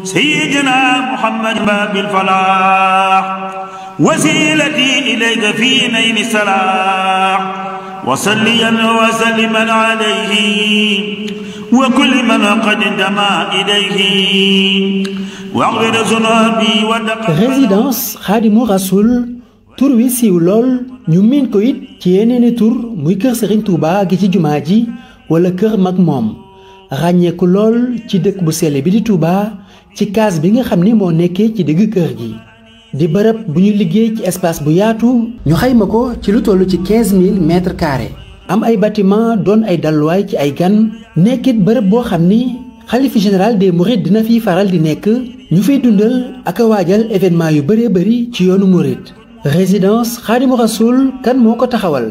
سيدنا محمد باب الفلاح وسيلتي إليك في نيل السلاح وصليا وسلما عليه وكل من قد انتمى إليه واغفر ذنوبي ودق résidence Khadimou Rassoul tur wi siiw lool ñu miin ko it ci yeneeni tur muy kër Serigne Touba gi ci jumaa ji wala kër mag moom ràññeeku lool ci dëkk bu sell bi di Touba ci kaas bi nga xam ni moo nekkee ci digg kër gi di bërëb bu ñu liggéey ci espace bu yaatu ñu xayma ko ci lu toll ci 15000 mètres carrés am ay bâtiment doon ay dalluwaay ci ay gan nekkit bërëb boo xam ni xalifa général des mourides dina fiy faral di nekk ñu fiy dundal ak a waajal événement yu bëree bëri ci yoonu mouride. résidence Khadimou Rassoul kan moo ko taxawal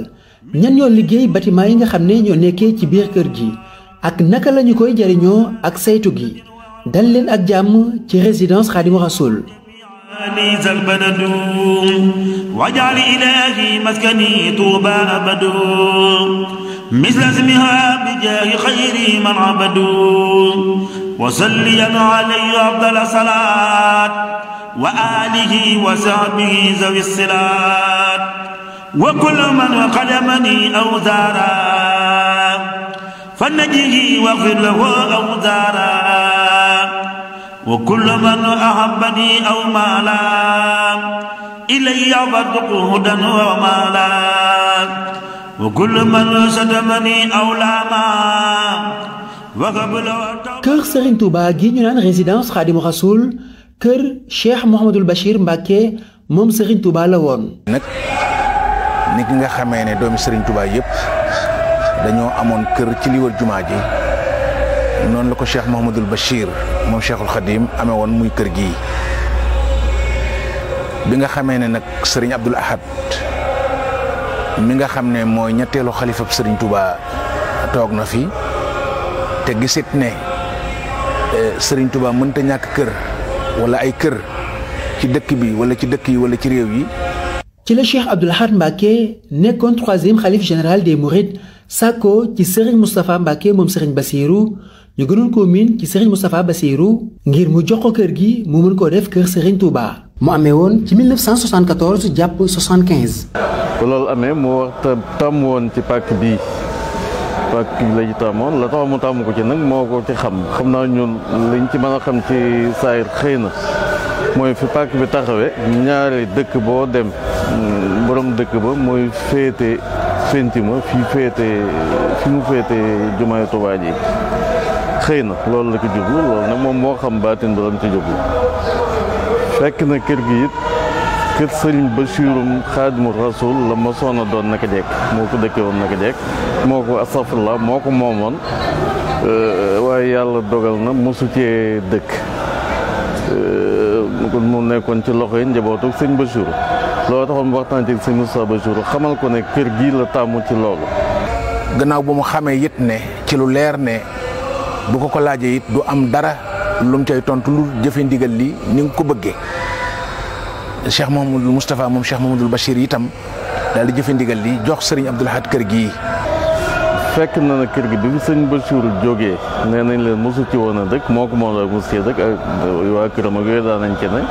ñan ñoo liggéey bâtiment yi nga xam ne ñoo nekkee ci biir kër gi ak naka lañu koy jariñoo ak saytu gi dal leen ak jàmm ci résidence Khadimou Rassoul. ليس البلد واجعل إلهي مسكني طوبى أبد مثل اسمها بجاه خير من عبدوا وصليا عليه أفضل الصلاة وآله وصحبه ذوي الصلات وكل من خدمني أو زارا فنجه واغفر له أو زارا وكل من أحبني أو مالا إلي فارزقه هدى ومالا وكل من شتمني أو لاما kër Serigne Touba gi ñu naan résidence Khadimou Rassoul kër Cheikh Mouhamadul Bachir Mbacké moom Serigne Touba la woon. nag nit ñi nga xamee ne doomi Serigne Touba yëpp dañoo amoon kër ci li wër jumaa ji noonu la ko Cheikh Mouhamadul Bachir moom Cheikhul Khadim amee woon muy kër gii bi nga xamee ne nag Serigne Abdoul Ahad mi nga xam ne mooy ñetteelu xalifab Serigne Touba toog na fi te gisit ne Serigne Touba mënta ñàkk kër wala ay kër ci dëkk bi wala ci dëkk yi wala ci réew yi. ci la Cheikh Abdoul Ahad Mbacké nekkoon 3e xalif général des mourides sàkko ci Serigne Moustapha Mbacké moom Serigne Bassirou ñu gënoon koo miin ci Serigne Moustapha Bassirou ngir mu jox ko kër gi mu mën koo def kër Serigne Touba. mu amee woon ci 1974 jàpp 75. bu loolu amee mu wax tàmm woon ci pàkk bii pàkk bi la ci tàmmoon la tax mu tàmm ko ci nag moo ko ci xam naa ñun liñ ci mën a xam ci saayir xëy na mooy fi pàkk bi taxawee ñaari dëkk boo dem borom dëkk ba mooy féete fentima fi mu féete jumaay Tuubaa ji xëy na loolu la ko jublu loolu nag moom moo xam baatin ba lam ci jublu fekk na kër gi it kër Sëriñ Bachirum Khadimou Rassoul la ma soona doon naka jekk moo ko dëkke woon naka jekk moo ko astafurlah moo ko moomoon waaye yàlla dogal na mosu cee dëkk mu nekkoon ci loxo yi njabootu sëñ Bachiru loolu taxoon waxtaan ci sëñ Moussa Bachiru xamal ko ne kër gii la tàmmu ci loolu. gannaaw ba mu xamee it ne ci lu leer ne bu ko laajee it du am dara lu mu cay tontu lu jëfe ndigal li ni nga ko bëggee Cheikh Mouhamadul Moustapha moom Cheikh Mouhamadul Bachir itam daal di jëfe ndigal li jox Serigne Abdoul Ahad kër gii. fekk na na kër gi bi mu sëñ Bachiru jógee nee nañ leen mosu ci woon a dëkk moo ko moom la mosu cee dëkk ak waa këram ak yooyu daan nañ ci ne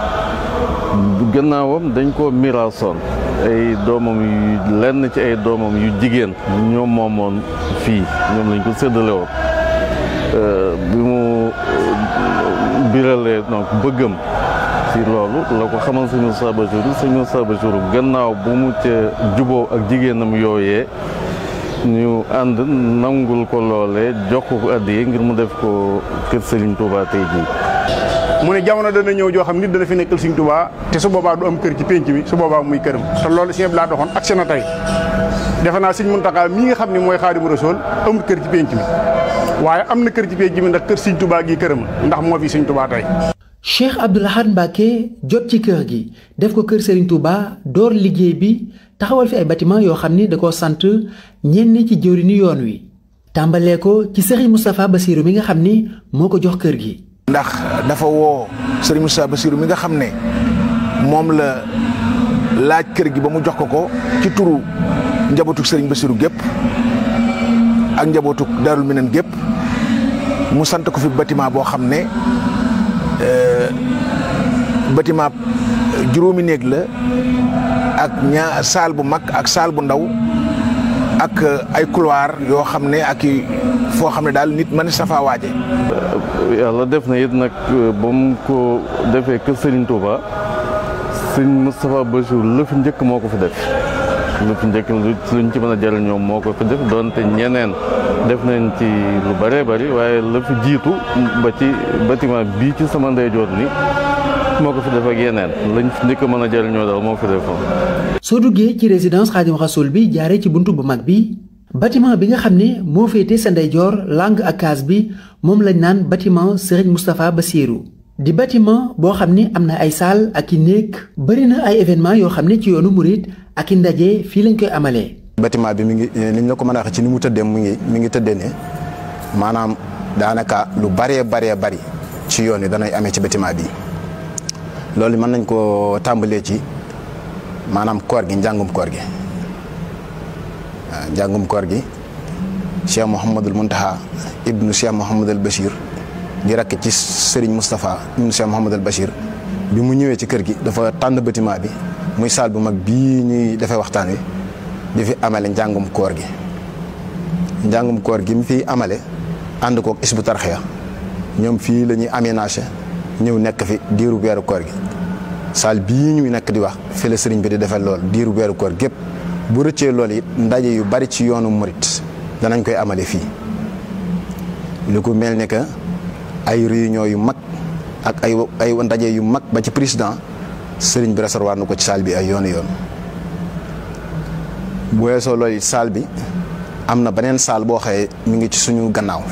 gannaawam dañ koo miraasoon ay doomam yu lenn ci ay doomam yu jigéen ñoom moomoon fii ñoom lañ ko séddale woon bi mu biralee donc bëggam ci loolu la ko xamal sëñ Moussa Bachiru gannaaw bu mu ca juboo ak jigéenam yooyee ñu ànd nangul ko loolee jox ko addiya ngir mu def ko kër Serigne Touba tey jii. mu ne jamono dana ñëw joo xam nit dana fi nekkal Serigne Touba te su boobaa du am kër ci pénc mi su boobaa muy këram te loolu si laa doxoon ak seen tey defe naa Serigne Mountakha mii nga xam ne mooy Khadimou Rassoul amul kër ci pénc mi waaye am na kër ci pénc mi ndax kër Serigne Touba gi këram ndax moo fi Serigne Touba tey. Cheikh Abdoul Ahad Mbacké jot ci kër gi def ko kër Serigne Touba door liggéey bi taxawal fi ay bâtiment yoo xam ni da koo sant ñenn ci jëwriñu yoon wi tàmbalee ko ci Serigne Moustapha Bassirou mi nga xam ni moo ko jox kër gi. ndax dafa woo Serigne Moustapha Bassirou mi nga xam ne moom la laaj kër gi ba mu jox ko ci turu njabootu Serigne Bassirou gépp ak njabootu Daarul Minan gépp mu sant ko fi bâtiment boo xam ne bâtiment juróomi néeg la ak salle bu mag ak salle bu ndaw ak ay couloir yoo xam ne ak foo xam ne daal nit mën sa faa waaje. yàlla def na it nag ba mu ko defee kër Serigne Touba Serigne Moustapha Bassirou la fi njëkk moo ko fi def. lu fi njëkk luñ ci mën a jëriñoo moo ko fi def doonte ñeneen def nañ ci lu bëree bëri waaye la fi jiitu ba ci bâtiment bii ci sama ndeyjoor ni moo ko fi def ak yeneen lañ fi njëkk mën a jëriñoo daal moo ko fi defoon. soo duggee ci résidence Khadim Rassoul bi jaaree ci buntu bu mag bi bâtiment bi nga xam ne moo féete sa ndeyjoor langue ak case bi moom lañ naan bâtiment Serigne Moustapha Bassirou di bâtiment boo xam ne am na ay salle ak i néeg bëri na ay événement yoo xam ne ci yoonu murit ak i ndaje fii lañ koy amalee. bâtiment bi mi ngi ni ñu la ko mën a waxee ci ni mu tëddee mi ngi tëddee ne maanaam daanaka lu bëree bëri ci yoon wi danay amee ci bâtiment bi loolu mën nañ koo tàmbalee ci maanaam koor gi njàngum koor gi waaw njàngum koor gi Cheikh Mouhamadul Mountakha ibnu Cheikh Mouhamadul Bachir di rakk ci Serigne Moustapha ibnu Cheikh Mouhamadul Bachir bi mu ñëwee ci kër gi dafa tànn bâtiment bi muy salle bu mag bii ñuy defee waxtaan wi di fi amale njàngum koor gi mu fi amale ànd koog Hizbut Tarqiyyah ñoom fii la ñuy aménagé ñëw nekk fi diiru weeru koor gi salle bii ñuy nekk di wax fi la sëriñ bi di defee lool diiru weeru koor gépp bu rëccee loolu it ndaje yu bari ci yoonu murit danañ koy amale fii lu ko mel ne que ay réunion yu mag ak ay ndaje yu mag ba ci président sëriñ bi recevoir na ko ci salle bi ay yoon bu weesoo loolu it salle bi am na beneen salle boo xëyee mi ngi ci suñu gannaaw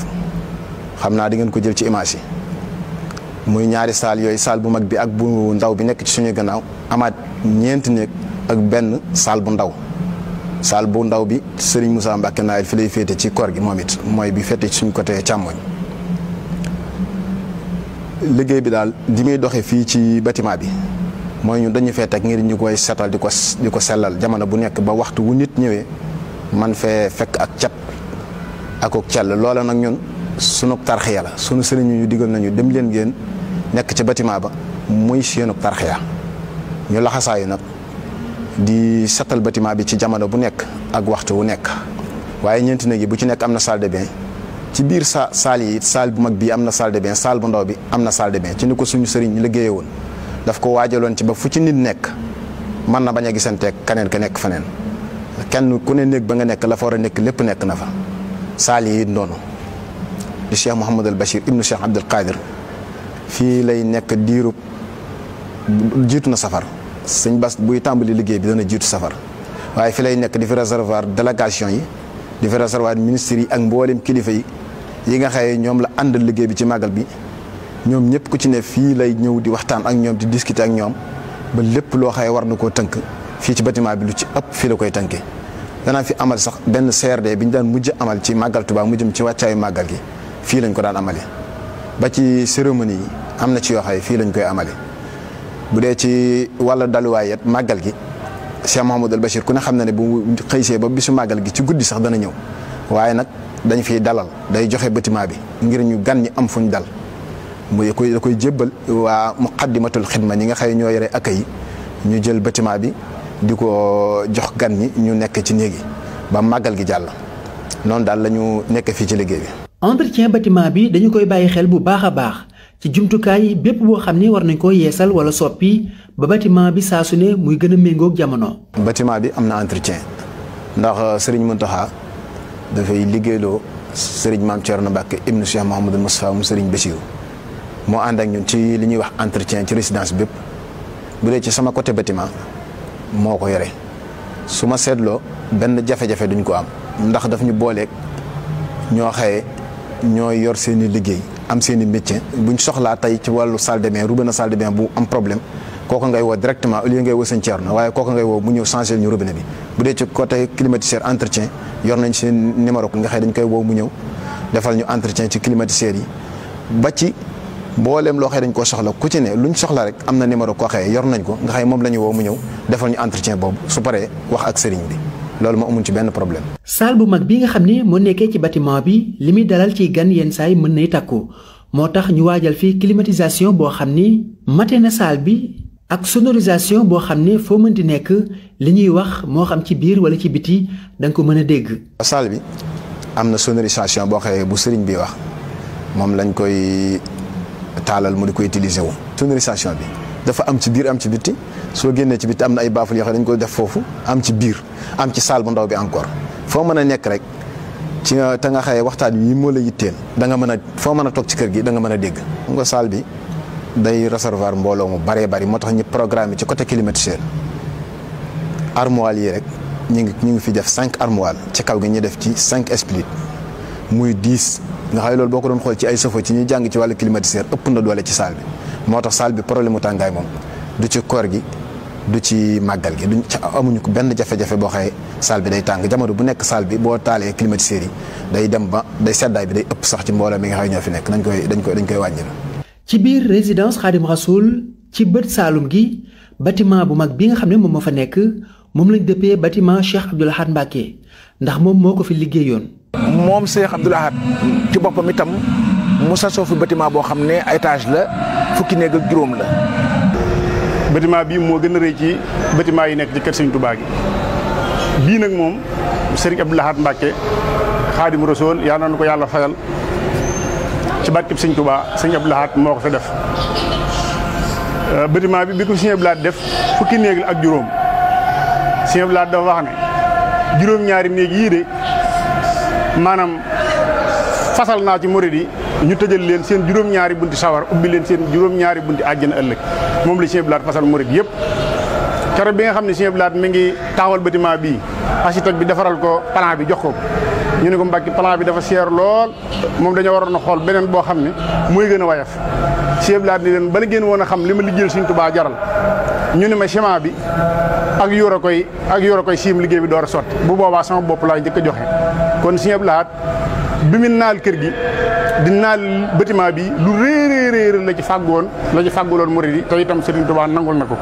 xam naa di ngeen ko jël ci image yi muy ñaari salle yooyu salle bu mag bi ak bu ndaw bi nekk ci suñu gannaaw amaat ñeenti néeg ak benn salle bu ndaw salle bu ndaw bi Serigne Moussa Mbacké Nawel fi lay féete ci koor gi moom it mooy bi féete ci suñu côté càmmoñ liggéey bi daal di muy doxee fii ci bâtiment bi mooy ñun dañu fee teg ngir ñu koy setal di ko sellal jamono bu nekk ba waxtu wu nit ñëwee man fee fekk ak cat ak cell loola nag ñun sunu tarxiya la sunu sëriñ ñu digal nañu dem leen ngeen nekk ci bâtiment ba muy seenu tarxiya ñu laxasaayu nag di setal bâtiment bi ci jamono bu nekk ak waxtu wu nekk waaye ñeenti néeg yi bu ci nekk am na salle de bain ci biir salle yi salle bu mag bi am na salle de bain salle bu ndaw bi am na salle de bain ci ni ko suñu sëriñ ñu liggéeyee woon daf ko waajaloon ci ba fu ci nit nekk mën na bañ a gisanteeg keneen ka nekk feneen kenn ku ne néeg ba nga nekk la fa war a nekk lépp nekk na fa saal yi noonu di Cheikh Mouhamadul Bachir ibnu Cheikh Abdul Qadir fii lay nekk diirub jiitu na safar sëñ Bass buy tàmbali liggéey bi dana jiitu safar waaye fi lay nekk di fi réservoir délégation yi di fi réservoir ministres yi ak mboolem kilifa yi nga xëye ñoom la àndal liggéey bi ci màggal bi ñoom ñëpp ku ci ne fii lay ñëw di waxtaan ak ñoom di discuter ak ñoom ba lépp loo xëye war na koo tënk fii ci bâtiment bi lu ci ëpp fii la koy tënkee danaa fi amal sax benn CRD bi ñu daan mujj amal ci màggal Tuubaa mu jëm ci wàccaayu màggal gi fii lañ ko daan amale ba ci cérémonie yi am na ci yoo xëye fii lañ koy amale bu dee ci wàllu daluwaay it màggal gi Cheikh Mouhamadul Bachir ku ne xam na ne bu xëysee ba bisu màggal gi ci guddi sax dana ñëw waaye nag dañ fiy dalal day joxe bâtiment bi ngir ñu gan ñi am fuñ dal muy da koy jébbal waa muqaddimatul xidma ñi nga xëy ñoo yore accueil yi ñu jël bâtiment bi di ko jox gan ñi ñu nekk ci néegi ba màggal gi jàll noonu daal la ñu nekk fii ci liggéey bi. entretien bâtiment bi dañu koy bàyyi xel bu baax a baax ci jumtukaay bépp boo xam ne war nañ koo yeesal wala soppi ba bâtiment bi saa su ne muy gën a méngoog jamono. bâtiment bi am na entretien ndax Serigne Mountakha dafay liggéeyloo Serigne Mame Thierno Mbacké ibnu Cheikh Mouhamadou Moustapha mu Serigne Bassirou moo ànd ak ñun ci li ñuy wax entretien ci résidence bépp bu dee ci sama côté bâtiment moo ko yore su ma seetloo benn jafe-jafe duñ ko am ndax daf ñu booleeg ñoo xëye ñoo yor seen i liggéey am seen i métier buñ soxlaa tey ci wàllu salle de bain robinet salle de bain bu am problème kooku ngay woo directement au lieu ngay woo sëñ Thierno waaye kooku ngay woo mu ñëw changer ñu robinet bi bu dee ci côté climatiseur entretien yor nañ seen numéro nga xëy dañ koy woo mu ñëw defal ñu entretien ci climatiseur yi ba ci mbooleem loo xëy dañ koo soxla ku ci ne luñ soxla rek am na numéro koo xëye yor nañ ko nga xëy moom la ñu woo mu ñëw defal ñu entretien boobu su paree wax ak sëriñ bi loolu moo amuñ ci benn problème. salle bu mag bi nga xam ne moo nekkee ci bâtiment bi li muy dalal ci gan yenn saay mën nay takku moo tax ñu waajal fi climatisation boo xam ni mate na salle bi ak sonorisation boo xam ne foo mënti nekk li ñuy wax moo xam ci biir wala ci biti da nga ko mën a dégg. salle bi am na sonorisation boo xëyee bu sëriñ bi wax moom lañ koy taalal mu di ko utiliser wu. sonorisation bi dafa am ci biir am ci biti soo génnee ci biti am na ay baaful yoo xam ne dañ koy def foofu am ci biir am ci salle bu ndaw bi encore foo mën a nekk rek ci te nga xëyee waxtaan wi moo la yitteel da nga mën a foo mën a toog ci kër gi da nga mën a dégg. xam nga salle bi day recevoir mbooloo mu baree bari moo tax ñu programme ci côté climatiseur armoire yi rek ñu ngi fi def 5 armoire ci kaw gi ñu def ci 5 split muy 10 nga xam ne loolu boo ko doon xool ci ay sofo ci ñuy jàng ci wàllu climatiseur ëpp na doole ci salle bi moo tax salle bi problème mu tàngaay moom du ci koor gi du ci màggal gi duñ amuñu ko benn jafe-jafe boo xëyee salle bi day tàng jamono bu nekk salle bi boo taalee climatiseur yi day dem ba day seddaay bi day ëpp sax ci mbooloo mi nga xam ne ñoo fi nekk dañ koy wàññi. ci biir résidence Khadim Rassoul ci bët Saalum gi bâtiment bu mag bi nga xam ne moom moo fa nekk moom lañ dëppee bâtiment Cheikh Abdoul Ahad Mbacké ndax moom moo ko fi liggéeyoon. moom Cheikh Abdoul Ahad ci boppam itam mu sasoo fi bâtiment boo xam ne étage la fukki néeg ak juróom la. bâtiment bii moo gën a rëy ci bâtiment yi nekk ci kër Sëriñ Touba gi bii nag moom Serigne Abdoul Ahad Mbacké Khadim Rassoul yàlla na ko yàlla fayal ci barkeb Sëriñ Touba Serigne Abdoul Ahad moo ko fa def bâtiment bi ko Serigne Abdoul Ahad def fukki néeg la ak juróom Serigne Abdoul Ahad dafa wax ne juróom-ñaari néeg yii de maanaam fasal naa ci murid yi ñu tëjal leen seen juróom-ñaari bunti sawar ubbi leen seen juróom-ñaari bunti àjjana ëllëg moom la Serigne Abdoul Ahad fasal murid yëpp. keroog bi nga xam ne Serigne Abdoul Ahad mi ngi taxawal bâtiment bii architecte bi defaral ko plan bi jox ko ñu ne ko Mbàkke plan bi dafa seer lool moom dañoo waroon a xool beneen boo xam ne mooy gën a wayaf Serigne Abdoul Ahad ni leen bala ngeen woon a xam li ma liggéeyal Serigne Touba jaral ñu ne ma ciment bi ak yor a koy siim liggéey bi door a sotti bu boobaa sama bopp laa njëkk a joxe kon Serigne Abdoul Ahad bi mu naal kër gi di naal bâtiment bi lu réeréeréer la ci fàgguloon murid yi te itam Serigne Touba nangul na ko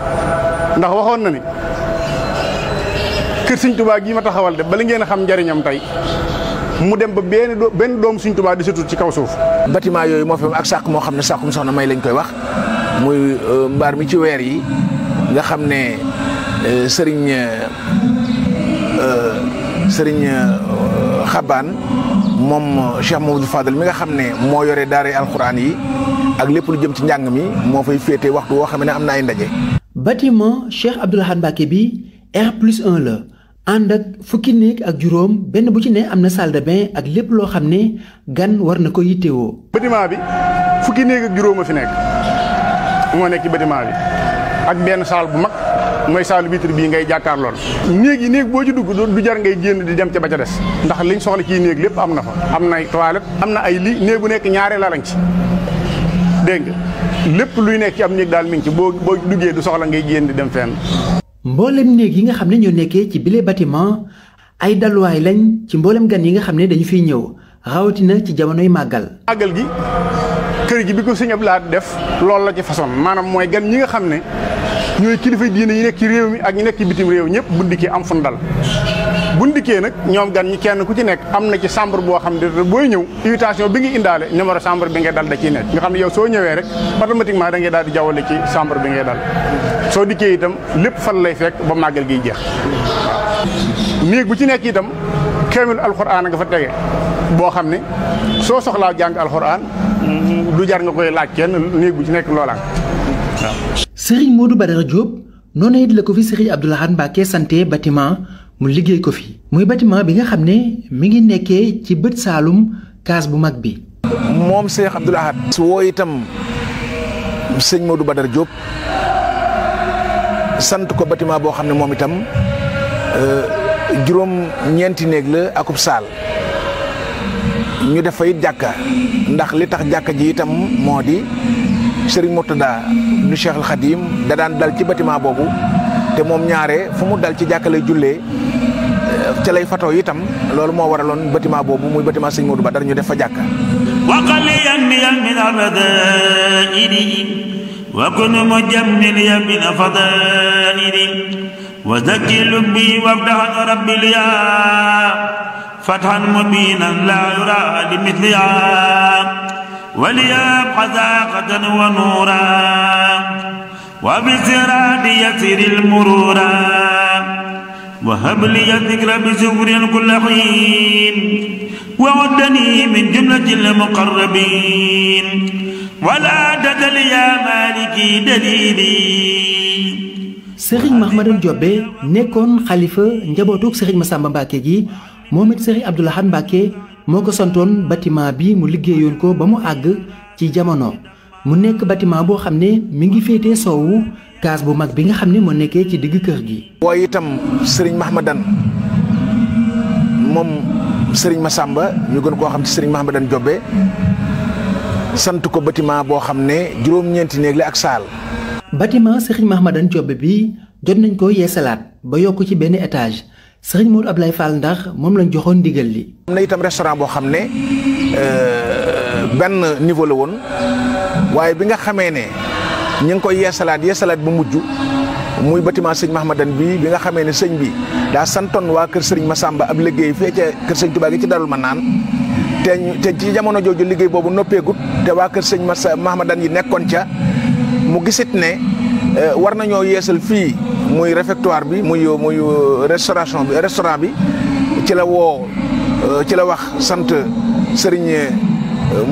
ndax waxoon na ni kër Serigne Touba gii ma taxawal de bala ngeen a xam njariñam tey mu dem ba benn doom Serigne Touba di sutut ci kaw suuf. bâtiment yooyu moo fi ak sàq moo xam ne sàqum soxna May lañ koy wax muy mbaar mi ci weer yi nga xam ne Serigne Xabaan moom Cheikh Mamadou Fadal mi nga xam ne moo yore daara alxuraan yi ak lépp lu jëm ci njàng mi moo fay féete waxtu woo xam ne am na ay ndaje. bâtiment Cheikh Abdoul Ahad Mbacké bi R+1 la ànd ak fukki néeg ak juróom benn bu ci ne am na salle de bain ak lépp loo xam ne gan war na ko yittewoo. bâtiment bi fukki néeg ak juróom a fi nekk moo nekk ci bâtiment bi ak benn salle bu mag mooy salle vitre bii ngay jàkkaar lool néeg boo ci dugg du jar ngay génn di dem ca ba ca des ndax liñ soxla ciy néeg lépp am na fa am na ay toilette am na ay néeg bu nekk ñaari lalañ ci dégg nga lépp luy nekk ci am néeg daal mi ngi ci boo duggee du soxla ngay génn di dem fenn. mboolem néeg yi nga xam ne ñoo nekkee ci bile bâtiment ay dalluwaay lañ ci mboolem gan yi nga xam ne dañu fiy ñëw rawatina ci jamonoy màggal. màggal gi kër gi bi ko Serigne Abdoul Ahad def loolu la ci façon maanaam mooy gan ñi nga xam ne ñooy kilifa diine yi nekk ci réew mi ak ñi nekk ci bitim réew ñëpp bu ndikkee am fu dal bu ndikkee nag ñoom gan ñi kenn ku ci nekk am na ci chambre boo xam ne booy ñëw invitation bi nga indaale numéro chambre bi ngay dal da ciy nekk nga xam ne yow soo ñëwee rek automatiquement da ngay daal di jawwale ci chambre bi ngay dal soo dikkee itam lépp fan lay fekk ba màggal giy jeex waaw néeg bu ci nekk itam kaamil alxuraan nga fa tege boo xam ne soo soxlaa jàng alxuraan du jar nga koy laaj kenn néeg bu ci nekk loolaan waaw. Serigne Modou Badara Diop noonu it la ko fi Serigne Abdoul Ahad Mbacké santé bâtiment mu liggéey ko fi muy bâtiment bi nga xam ne mi ngi nekkee ci bët Saalum kaas bu mag bi. moom Cheikh Abdoul Ahad su woo itam sëñ Modou Badara Diop sant ko bâtiment boo xam ne moom itam juróom-ñeenti néeg la akub saal ñu def fa it jàkka ndax li tax jàkka ji itam moo di Serigne Murtada nu Cheikh al Khadim da daan dal ci bâtiment boobu te moom ñaare fu mu dal ci jàkka lay jullee ca lay fatoo itam loolu moo waraloon bâtiment boobu muy bâtiment Serigne Modou Badara ñu def fa jàkka. وكن مجمليا من فضائلي وزكي لبي وافتح ربي ليا فتحا مبينا لا يرى لمثلها وليا حذاقة ونورا وبالصراط يسر المرورا وهب لي الذكر بسفر كل حين وعدني من جملة المقربين ولا تدل يا مالكي دليلي. Serigne Mahmadan Diobé nekkoon xalifa njabootuk Serigne Massamba Mbacké gi moom it Serigne Abdou Lahad Mbacké moo ko santoon bâtiment bi mu liggéeyoon ko ba mu àgg ci jamono mu nekk bâtiment boo xam ne mi ngi féetee soowu kaas bu mag bi nga xam ne moo nekkee ci digg kër gi. waaye itam Serigne Mahmadan moom Serigne Massamba ñu gën koo xam ci Serigne Mahmadan Diobé sant ko bâtiment boo xam ne juróom-ñeenti néeg la ak saal. bâtiment Serigne Mahmadan Diobé bi jot nañ ko yeesalaat ba yokk ci benn étage Serigne Modou Ablaye Fall ndax moom lañ joxoon ndigal li. am na itam restaurant boo xam ne benn niveau la woon waaye bi nga xamee ne ñu ngi koy yeesalaat bu mujj muy bâtiment sëñ Mahmadan bi nga xamee ne sëñ bi daa santoon waa kër Serigne Massamba ab liggéey fee ca kër sëñ Touba gi ci Darou Manane te ci jamono jooju liggéey boobu noppeegut te waa kër sëñ Mahmadan yi nekkoon ca. mu gisit ne war nañoo yeesal fii muy réfectoire bi muy restauration bi restaurant bi ci la wax sant Serigne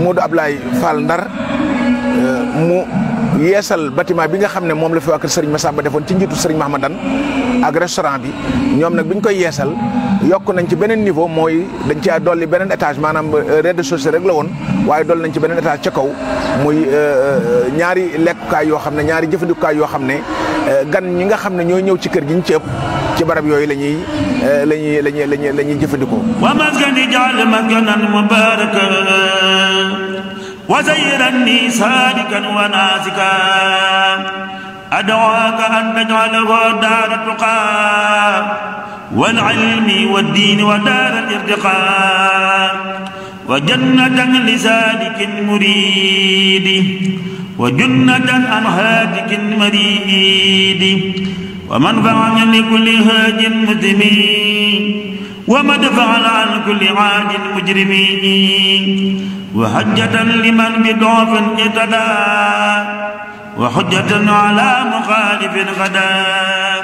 Modou Ablaye Fall Ndar mu yeesal bâtiment bi nga xam ne moom la fi waa kër Serigne Massamba defoon ci njiitu Serigne Mahmadan ak restaurant bi ñoom nag bi ñu koy yeesal yokk nañ ci beneen niveau mooy dañ ci dolli beneen étage maanaam rez-de-chaussée rek la woon waaye dolli nañ ci beneen étage ca kaw muy ñaari lekkukaay yoo xam ne ñaari jëfandikukaay yoo xam ne gan ñi nga xam ne ñooy ñëw ci kër gi ñu ci ëpp ci barab yooyu la ñuy jëfandikoo. wa maskani jaal maskanan mubarakan wa zayyirani sadikan wa nasikan ad'uka an taj'alahu daara tuqaa wal ilmi wad diini wa daara irtiqaa wa jannatan li saalikin muriidi wa jannatan an haadikin mariidi wa manfa'an li kulli haajin muslimin wa madfa'an an kulli aadin mujrimin wa hajjatan liman bi doofin iqtadaa wa hujjatan ala muxaalifin xadaa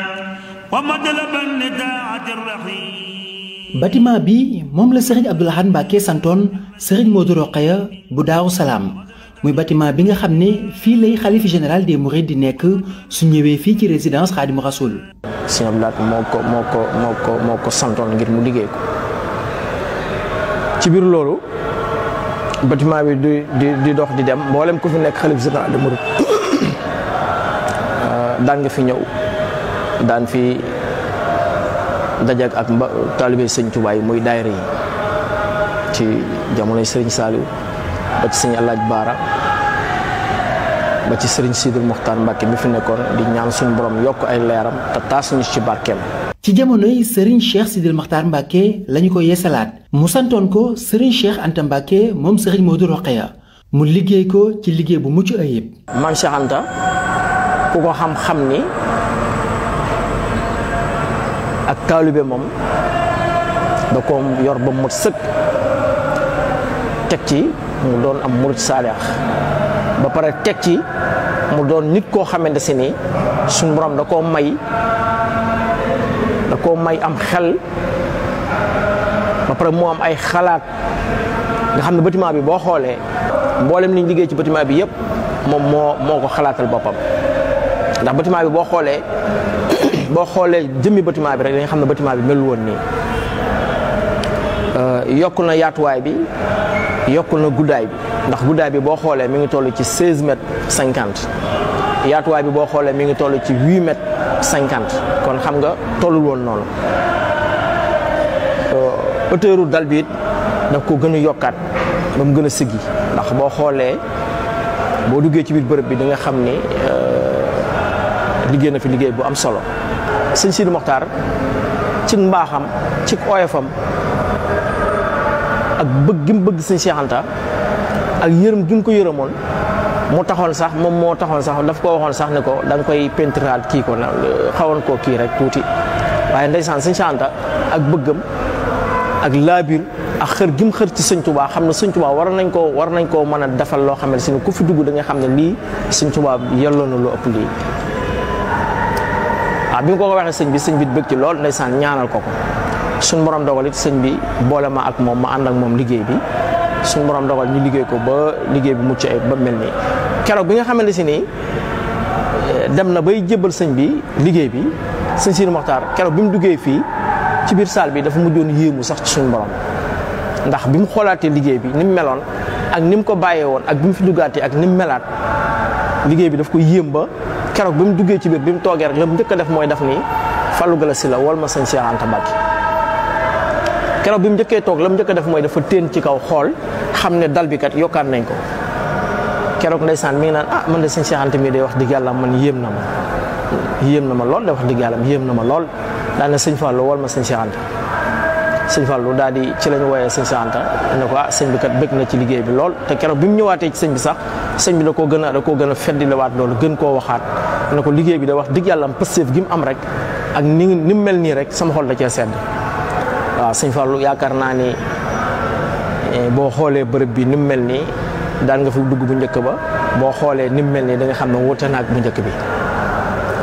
wa matlaban li taa'ati rahiim. bâtiment bi moom la Serigne Abdou Lahad Mbacké santoon Serigne Modou Rokhaya bu Daaru Salaam muy bâtiment bi nga xam ne fii lay xalif général des Mourides di nekk su ñëwee fii ci résidence Khadimou Rassoul. Serigne Abdou Lahad moo ko santoon ngir mu liggéey ko ci biir loolu bâtiment bi di dox di dem mboolem ku fi nekk xalif général des Mourides daan nga fi ñëw daan fi dajak ak taalibe sëñ Touba yi muy daayira yi ci jamonoy Serigne Saliou ba ci sëñ Alaaji Baara ba ci Serigne Sidil Mokhtar Mbacké mi fi nekkoon di ñaan suñu borom yokk ay leeram te taas ñu ci barkeem. ci jamonoy Serigne Cheikh Sidil Mokhtar Mbacké lañu ko yeesalaat mu santoon ko Serigne Cheikh Anta Mbacké moom Serigne Modou Rokhaya mu liggéey ko ci liggéey bu mucc ayib. Maam Cheikh Anta ku ko xam ni ak taalibe moom da ko yor ba mu sëkk teg ci mu doon am murid saalix ba pare teg ci mu doon nit koo xamante si ni suñu borom da koo may am xel ba pare mu am ay xalaat nga xam ne bâtiment bi boo xoolee mboolem liñ liggéey ci bâtiment bi yëpp moom moo ko xalaatal boppam ndax bâtiment bi boo xoolee jëmmi bâtiment bi rek dañu xam ne bâtiment bi mel woon nii yokku na yaatuwaay bi yokku na guddaay bi ndax guddaay bi boo xoolee mi ngi toll ci 16 mètres 50 yaatuwaay bi boo xoolee mi ngi toll ci 8 mètres 50 kon xam nga tollul woon noonu hauteur dal bi it daf ko gën a yokkaat ba mu gën a siggi ndax boo xoolee boo duggee ci biir bërëb bi di nga xam ni liggéey na fi liggéey bu am solo sëñ Sidi Mokhtar ci mbaaxam ci oyofam ak bëgg gi mu bëgg sëñ Cheikh Anta ak yërëm gi mu ko yërëmoon mu taxoon sax moom moo taxoon sax daf ko waxoon sax ne ko da nga koy pentiraat kii ko na xawoon koo kii rek tuuti waaye ndeysaan sëñ Cheikh Anta ak bëggam ak laabir ak xër gi mu xër ci sëñ Touba xam ne sëñ Touba war nañ koo mën a defal loo xam ne si ne ku fi dugg da nga xam ne lii sëñ Touba yelloo na lu ëpp lii waaw bi mu ko waxee sëñ bi bëgg ci lool ndeysaan ñaanal ko suñ borom dogal it sëñ bi boole ma ak moom ma ànd ak moom liggéey bi suñ borom dogal ñu liggéey ko ba liggéey bi mucc ay ba mel nii keroog bi nga xamante si nii dem na bay jébbal sëñ bi liggéey bi sëñ Sidi Mokhtar keroog bi mu duggee fii ci biir salle bi dafa mujjoon yéemu sax ci suñu borom ndax bi mu xoolaatee liggéey bi ni mu meloon ak ni mu ko bàyyee woon ak bi mu fi duggaatee ak ni mu melaat liggéey bi daf ko yéem ba keroog bi mu duggee ci biir bi mu toogee rek la mu njëkk a def mooy def nii Fallou Galass la wol ma sëñ Cheikh Anta Mbacke keroog bi mu njëkkee toog la mu njëkk a def mooy dafa téen ci kaw xool xam ne dal bi kat yokkaat nañ ko keroog ndeysaan mi ngi naan man de sëñ Cheikh Anta mii day wax dëgg yàlla man yéem na ma lool de wax dëgg yàlla yéem na ma lool daal ne sëñ Fallou wol ma sëñ Cheikh Anta sëñ Fallou daal di ci lañu wooyee sëñ Cheikh Anta ne ko sëñ bi kat bëgg na ci liggéey bi lool te keroog bi mu ñëwaatee ci sëñ bi sax sëñ bi da koo gën a feddilewaat loolu gën koo waxaat ne ko liggéey bi da wax dëgg yàlla am pësteef gi mu am rek ak ni mu mel nii rek sama xol da cee sedd waaw sëñ Fallou yaakaar naa ni boo xoolee bërëb bi ni mu mel nii daan nga fi dugg bu njëkk ba boo xoolee ni mu mel nii da nga xam ne wuute na ak bu njëkk bi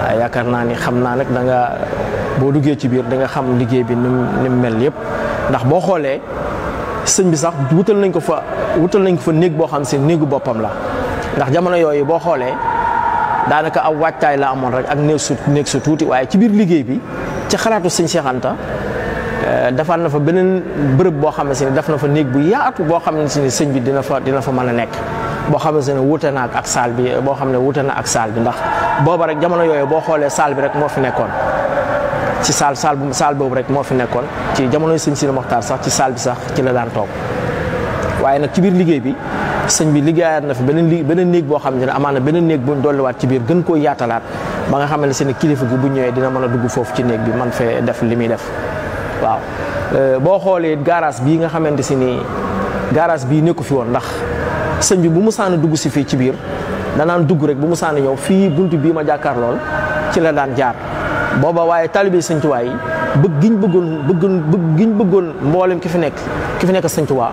waaye yaakaar naa ni xam naa nag da nga boo duggee ci biir da nga xam liggéey bi ni mu mel yëpp ndax boo xoolee sëñ bi sax wutal nañ ko fa néeg boo xam si néegu boppam la ndax jamono yooyu boo xoolee daanaka aw waajtaay la amoon rek ak néeg su tuuti waaye ci biir liggéey bi ci xalaatu sëñ Cheikh Anta defal na fa beneen bërëb boo xam ne si def na fa néeg bu yaatu boo xam ne si ne sëñ bi dina fa mën a nekk boo xam ne si ne wuute na ak saal bi boo xam ne wuute na ak saal bi ndax booba rek jamono yooyu boo xoolee saal bi rek moo fi nekkoon ci saal boobu rek moo fi nekkoon ci jamonoy sëñ Sidi Mokhtar sax ci saal bi sax ci la daan toog waaye nag ci biir liggéey bi sëñ bi liggéeyaat na fi beneen néeg boo xam ne amaan na beneen néeg buñ dolliwaat ci biir gën koo yaatalaat ba nga xam ne seen kilifa gi bu ñëwee dina mën a dugg foofu ci néeg bi man fee def li muy def waaw boo xoolee garage bii nga xamante si ni garage bii nekku fi woon ndax sëñ bi bu mu saan dugg si fii ci biir danaan dugg rek bu mu saan ñëw fii buntu bii ma jàkkaar lool ci la daan jaar booba waaye taalibe sëñ Tuubaa yi bëgg giñ bëggoon mboolem ki fi nekk sëñ Tuubaa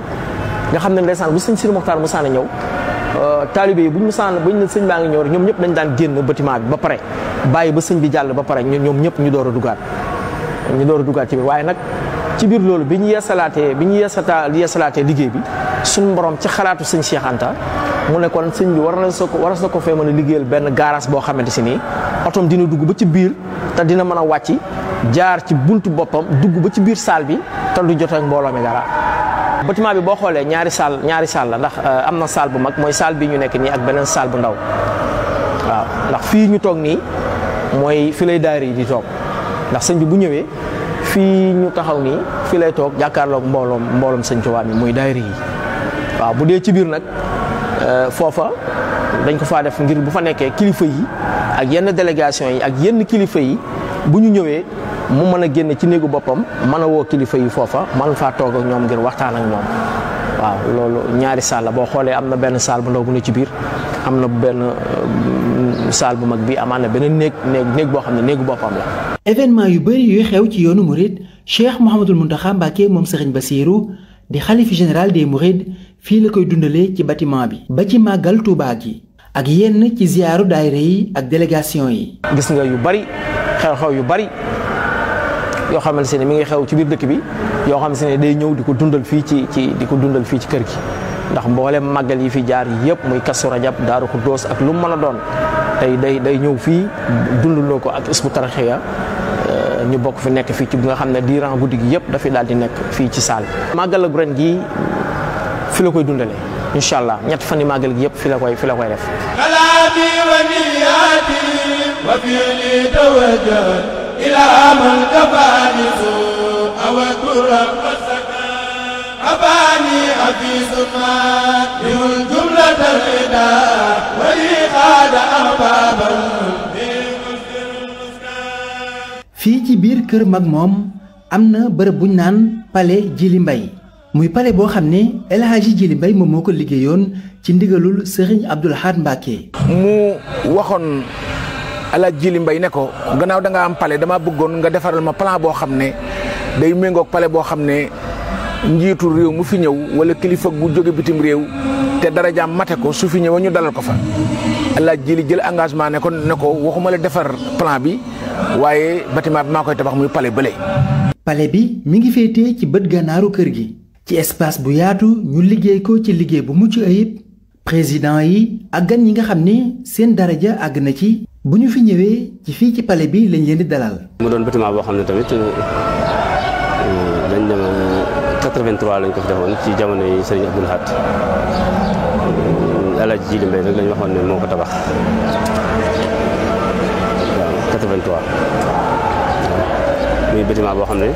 nga xam ne ndeysaan bu sëñ Sidi Mokhtar mu saan ñëw taalibe yi buñ ne sëñ baa ngi ñëw rek ñoom ñëpp dañ daan génn bâtiment bi ba pare bàyyi ba sëñ bi jàll ba pare ñoom ñëpp ñu door a duggaat ci biir waaye nag ci biir loolu bi ñu yeesalaatee liggéey bi suñu borom ci xalaatu sëñ Cheikh Anta mu ne kon sëñ bi war na ko fee mën a liggéeyal benn garage boo xamante si nii otom dina dugg ba ci biir te dina mën a wàcc jaar ci buntu boppam dugg ba ci biir salle bi te du jot ak mbooloo mi dara. bâtiment bi boo xoolee ñaari salle la ndax am na salle bu mag mooy salle bi ñu nekk nii ak beneen salle bu ndaw waaw ndax fii ñu toog nii mooy fi lay daayira yi di toog ndax sëñ bi bu ñëwee fii ñu taxaw nii fii lay toog jàkkaarloog mbooloom sëñ Tuubaa mi muy daayira yi waaw bu dee ci biir nag foofa dañ ko faa def ngir bu fa nekkee kilifa yi ak yenn délégation yi ak yenn kilifa yi bu ñu ñëwee mu mën a génn ci néegu boppam mën a woo kilifa yi foofa mën faa toog ak ñoom ngir waxtaan ak ñoom waaw loolu ñaari salle la boo xoolee am na benn salle bu ndaw bu ne ci biir am na benn salle bu mag bi amaan na beneen néeg boo xam ne néegu boppam la. événement yu bëri yuy xew ci yoonu Mouride Cheikh Mouhamadul Mountakha Mbacké moom Serigne Bassirou di xalifa général des Mourides fii la koy dundalee ci bâtiment bi ba ci màggal Touba gi ak yenn ci ziyaaru daayira yi ak délégation yi. gis nga yu bari xew-xew yu bari yoo xamante ne mi ngi xew ci biir dëkk bi yoo xamante ne day ñëw di ko dundal fii ci kër gi ndax mboolem màggal yi fi jaar yëpp muy Kazu Rajab Daaru Xuddoos ak lu mu mën a doon day ñëw fii dundaloo ko ak Hizbut Tarqiyyah ñu bokk fi nekk fii ci bi nga xam ne diiran guddi gi yëpp dafay daal di nekk fii ci saal màggal ak ren gi fi la koy dundalee incha allah ñett fan yi màggal gi yëpp fi la koy def. kalaami wa niyaati wa fi'li tawajjah ila man kafaani awa turam abani hafizuma lihul jumlatal ida wa li xaada ahbaban. fii ci biir kër mag moom am na bërëb buñ naan palais Djily Mbaye muy palais boo xam ne El Hadji Djily Mbaye moom moo ko liggéeyoon ci ndigalul Serigne Abdoul Ahad Mbacké. mu waxoon El Hadji Djily Mbaye ne ko gannaaw da nga am palais dama bëggoon nga defaral ma plan boo xam ne day méngoog palais boo xam ne njiitu réew mu fi ñëw wala kilifa gu jóge bitim réew te dara jaam mate ko su fi ñëwee ñu dalal ko fa allah jili jël engagement ne ko waxuma la defar plan bi waaye bâtiment bi maa koy tabax muy palais bële. palais bi mi ngi féetee ci bët gànnaaru kër gi ci espace bu yaatu ñu liggéey ko ci liggéey bu mucc ayib président yi ak gan ñi nga xam ne seen daraja àgg na ci bu ñu fi ñëwee ci fii ci palais bi lañ leen di dalal. mu doon bâtiment boo xam ne tamit dañ dem 83 lañ ko fi defoon ci jamono yi Serigne Abdoul Ahad Alaaji Jili Mbay rek lañ waxoon ne moo ko tabax waaw 83 muy bâtiment boo xam ne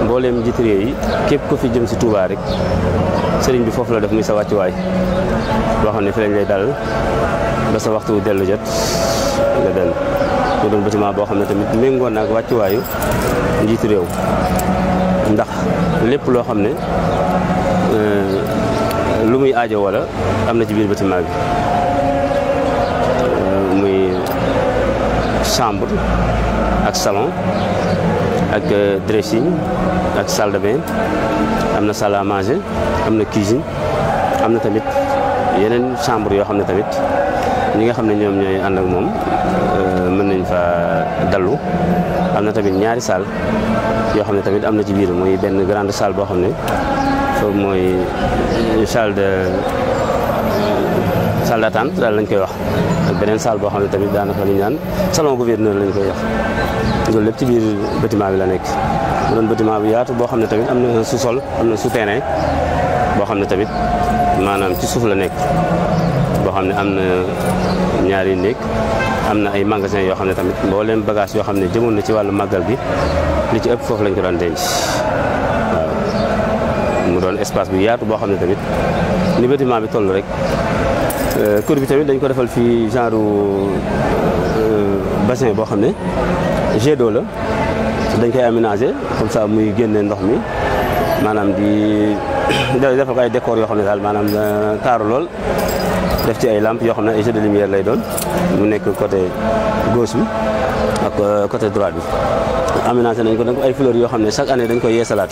mbooleem njiitu réew yi képp ko fi jëm si Touba rek sëriñ bi foofu la def muy sa wàccuwaay boo xam ne fi lañ lay dal ba sa waxtu dellu jot nga dellu mu doon bâtiment boo xam ne tamit méngoon na ak wàccuwaayu njiitu réew ndax lépp loo xam ne lu muy aajo wala am na ci biir bâtiment bi muy chambre ak salon ak dressing ak salle de bain am na salle à manger am na cuisine am na tamit yeneen chambre yoo xam ne tamit ñi nga xam ne ñoom ñooy ànd ak moom mën nañ fa dallu am na tamit ñaari salle yoo xam ne tamit am na ci biir mooy benn grande salle boo xam ne foofu mooy salle d'attente daal lañ koy wax ak beneen salle boo xam ne tamit daanaka li ñu naan salon gouverneur lañ koy wax loolu lépp ci biir bâtiment bi la nekk mu doon bâtiment bi yaatu boo xam ne tamit am na sous-sol am na souterrain boo xam ne tamit maanaam ci suuf la nekk boo xam ne am na ñaari néeg am na ay magasin yoo xam ne tamit mbooleem bagage yoo xam ne jëmoon na ci wàllu màggal bi li ci ëpp foofu lañ ko doon denc waaw mu doon espace bu yaatu boo xam ne tamit ni bâtiment bi toll rek kër bi tamit dañ ko defal fii genre bassin boo xam ne jet d'eau la dañ koy aménager comme ça muy génne ndox mi maanaam di defal ko ay décor yoo xam ne daal maanaam taaru lool def ci ay lampes yoo xam ne ay jeux de lumière lay doon mu nekk côté gauche bi ak côté droite bi aménager nañ ko nag ay fleurs yoo xam ne chaque année dañ koy yeesalaat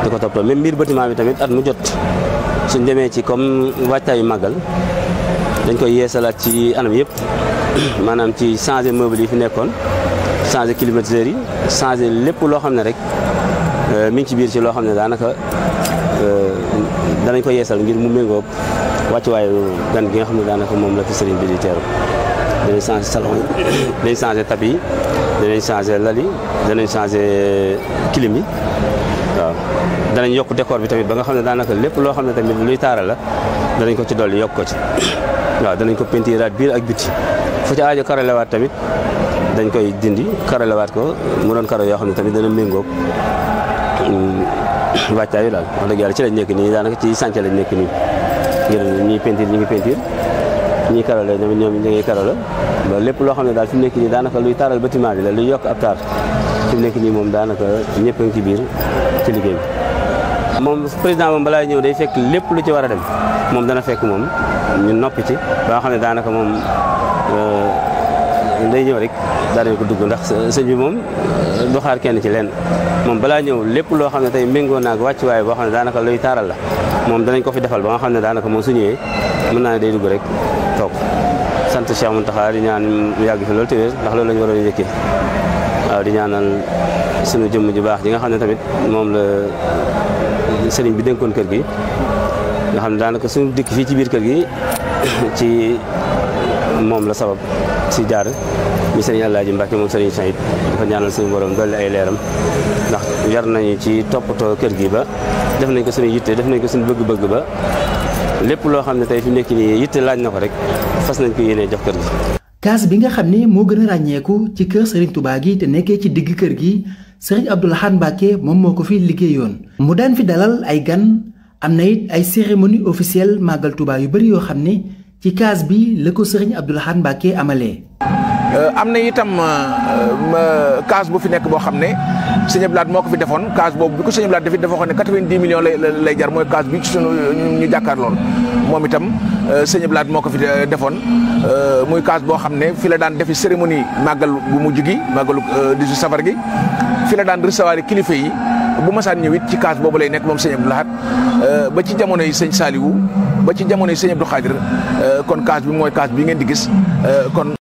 di ko toppatoo même biir bâtiment bi tamit at mu jot suñ demee ci comme waajtaayu màggal dañ koy yeesalaat ci anam yëpp maanaam ci changer meuble yi fi nekkoon changer climatiseurs yi changer lépp loo xam ne rek mi ngi ci biir ci loo xam ne daanaka danañ ko yeesal ngir mu méngóog wàccuwaayu gan gi nga xam ne daanaka moom la fi sëriñ bi di teeru danañ changer salon yi danañ changer tapis yi danañ changer lal yi danañ changer clim yi waaw danañ yokk décor bi tamit ba nga xam ne daanaka lépp loo xam ne tamit luy taaral la danañ ko ci dolli yokk ko ci waaw danañ ko pentiraat biir ak biti fu ci aajo karalewaat tamit dañ koy dindi karalewaat ko mu doon karo yoo xam ne tamit dana méngóog wàccaayu daal wax dëgg yàlla ci lañ nekk nii daanaka ci sànce lañ nekk nii ngir ñiy peinture ñi ngi peinture ñiy karale ñoom ñi ngi karale ba lépp loo xam ne daal fi mu nekk nii daanaka luy taaral bâtiment bi la luy yokk ab taar fi mu nekk nii moom daanaka ñëpp a ngi ci biir ci liggéey bi moom président moom balaa ñëw day fekk lépp lu ci war a dem moom dana fekk moom ñu noppi ci ba nga xam ne daanaka moom day ñëw rek daanañ ko dugg ndax sëñ bi moom du xaar kenn ci lenn moom balaa ñëw lépp loo xam ne tey méngoo naag wàccuwaay boo xam ne daanaka luy taaral la moom danañ ko fi defal ba nga xam ne daanaka moom su ñëwee mën naa ne day dugg rek toog sant Cheikh Mountakha di ñaan mu yàgg fi loolu te wér ndax loolu la ñu waroon a njëkkee waaw di ñaanal suñu jëmm ju baax ji nga xam ne tamit moom la sëriñ bi dénkoon kër gi nga xam ne daanaka suñu dikk fii ci biir kër gi ci moom la sabab si jaar mi sëriñ Alaaji Mbàkke moom sëriñ Sayid dafa ñaanal suñu borom dolli ay leeram ndax yar nañu ci toppatoo kër gi ba def nañ ko suñu yitte def nañ ko suñu bëgg-bëgg ba lépp loo xam ne tey fi mu nekk nii yitte laaj na ko rek fas nañ ko yéenee jox kër gi. kaas bi nga xam ne moo gën a ràññeeku ci kër Serigne Touba gi te nekkee ci digg kër gi Serigne Abdoul Ahad Mbacké moom moo ko fi liggéeyoon mu daan fi dalal ay gan am na it ay cérémonie officielle màggal Touba yu bari yoo xam ne ci kaas bi la ko Serigne Abdoul Ahad Mbacké amalee. am na itam kaas bu fi nekk boo xam ne sëñ Abdoul Ahad moo ko fi defoon kaas boobu bi ko sëñ Abdoul Ahad dafa waxoon ne 90 millions lay jar mooy kaas bi ci sunu ñu jàkkaar lool moom itam sëñ Abdoul Ahad moo ko fi defoon muy kaas boo xam ne fi la daan defi cérémonie màggal bu mujj gi màggalu 18 safar gi fi la daan recevoir kilifa yi bu masaan ñëw it ci kaas boobu lay nekk moom sëñ Abdoul Ahad ba ci jamono yi sëñ Saliou ba ci jamono yi sëñ Abdou Khadir kon kaas bi mooy kaas bi ngeen di gis kon